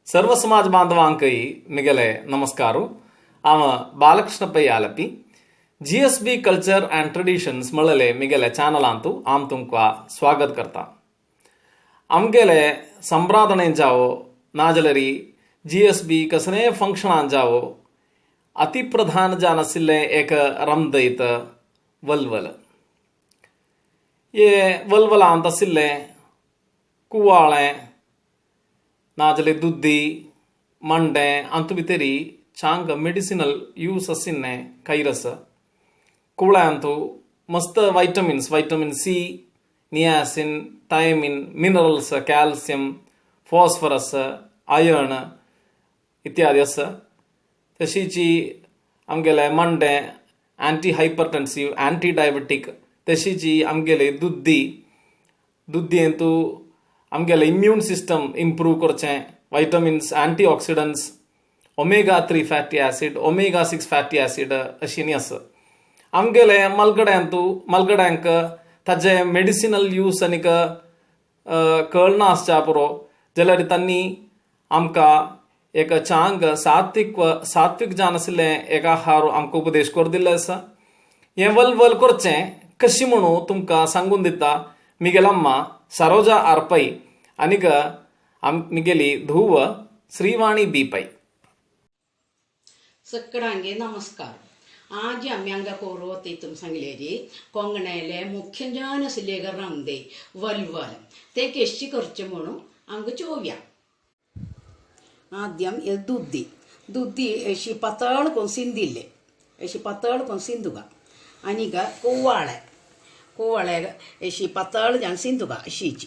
सर्व समाज बांधवांकय मिगेले नमस्कार. हांव Balakrishna Pai Alleppey, GSB culture and traditions म्हळ्ळेले मिगेले चॅनलांतू हांव तुमकां स्वागत करता. आमगेले संप्रादणेन जावो नाजाल्यार जीएसबी कसलेय फंक्शनान जावो अतिप्रधान जावन आशिल्लें एक रमदैत वलवल. हे वलवलांत आशिल्लें कुवाळें नाजाल्यार दुद्दी मांडें हातूंत भितरी चांग मेडिसिनल यूज आशिल्लें कैरस. कुवळ्यांत मस्त vitamins, vitamin C, niacin, thiamine, minerals, calcium, phosphorus, iron इत्यादी आसा. तशीच आमगेले मांडें अँटी हायपरटेन्सीव, अँटी डायबेटीक. तशीच आमगेले दुद्दी, दुद्दींतू आमगेले इम्यून सिस्टम इम्प्रूव करचें vitamins, antioxidants, omega 3 fatty acid, omega 6 fatty acid अशीं आसा. आमगेले मलगड्यांतू मलगड्यांक ताजे मेडिसिनल यूज आनीक कळना आसच्या पुरो, जाल्यार तांणी आमकां एक चांग सात्वीक सात्वीक जावन आशिल्लें एक आहार आमकां उपदेश करून दिल्ले आसा. हें वलवल करचें कशी म्हणून तुमकां सांगून दिता मिगेल अम्मा सरोजा आर पै आनीक मिगेली धूव श्रीवाणी बी पै. सगळ्यांगे नमस्कार. आज आम्ही हांगा कोरो तुम सांगलेली कोंगणेले मुख्य जावन आशिल्ले रामदे वलवल ते केशी करचे म्हणून आमकां चोवया. आद्യം दुद्दी, दुद्दी अशी पातळ कोण सिंदिल्ले, अशी पातळ कोण सिंदुगा. आनीक कोवाळे, कोवाळे अशी पातळ जावन सिंदुगा, अशीची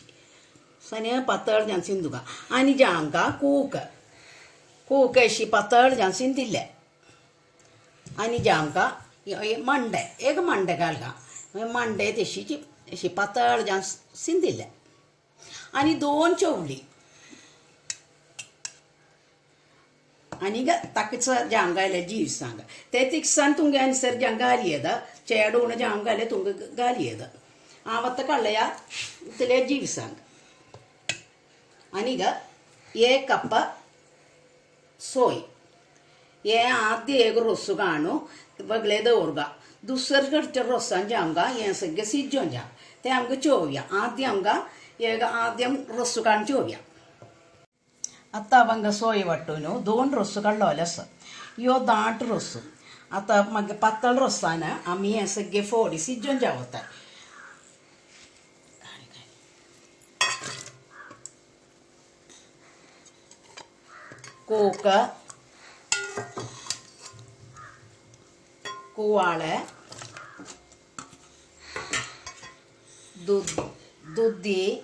सने पातळ जावन सिंदुगा. आनी जांका कूक, कूक अशी पातळ जावन सिंदिल्ले. आनी जांका मांडे, एक मांडे घालगा, मांडे तशीची अशी पातळ जावन सिंदिल्ले. आनी दोन चवली आनी ताकच जांगायले जीव सांग ते तिकसान तुंगे आन्सर जांग घालियेद चेडूण जांग घाले तुंग घालियेद आवत कळ्ळया इतले जीव सांग. आनीक एक कप सोय हे आद्य एक रोस काणू बगले दवरगा. दुसरे कडच्या रोसान जावंगा हें सगळें सिजोवन जा तें आमकां चोवया. आद्य आमकां एक आद्യം रोस काडून चोवया. आतां हांगा सोय वांटून दोन रोस काडलोले आसा. ह्यो दाट रोस आतां मागीर पातळ रोसान आमी हें सगळें फोडी सिजोवन जावता. कोक, कुवाळे, दुद्दी,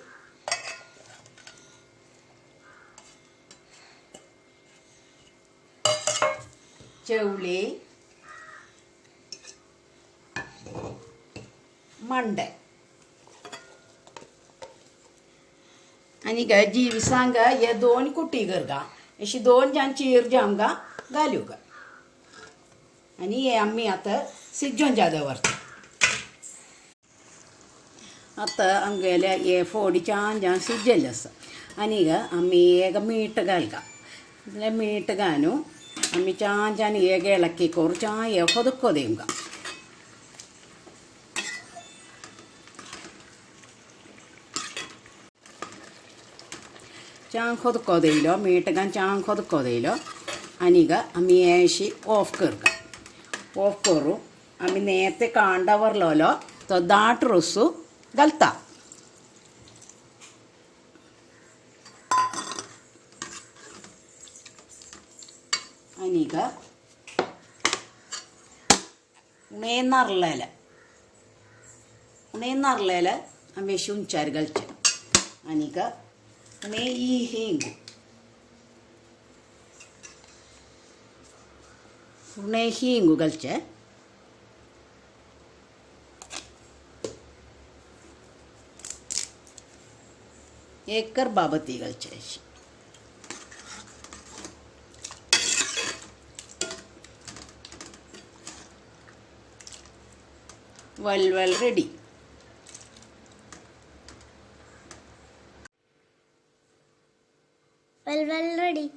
चवळी, मांडे. आनी जीव सांगा हे दोन कुटी करगा अशी दोन जान चीर जामगा घालूगा. आनी हे आमी आतां सिजोवन जा दवरता. आतां आमगेले हे फोडी छान जावन सिजल्ले आसा. आनी आमी एक मीठ घालगा, मीठ घालून आमी छान छान एक इळकी करून छान हे കൊതുക്കോ दिवंगा. छान കൊതുക്കോ दिलो मीठ घालून छान കൊതുക്കോ दिलो. आनीक आमी अशी ऑफ करगा. ऑफ करू आमी नेते कांडा वरलोलो तो दाट रोसू घालता. आनीक उणे नारलेले, उणे नारलेले आमी अशी उंचार घालचे. आनीक उणे ही हिंग, उणे हिंग घालचे. एक बाबती घालचे अशी. वलवल रेडी. वलवल. Farewell ready.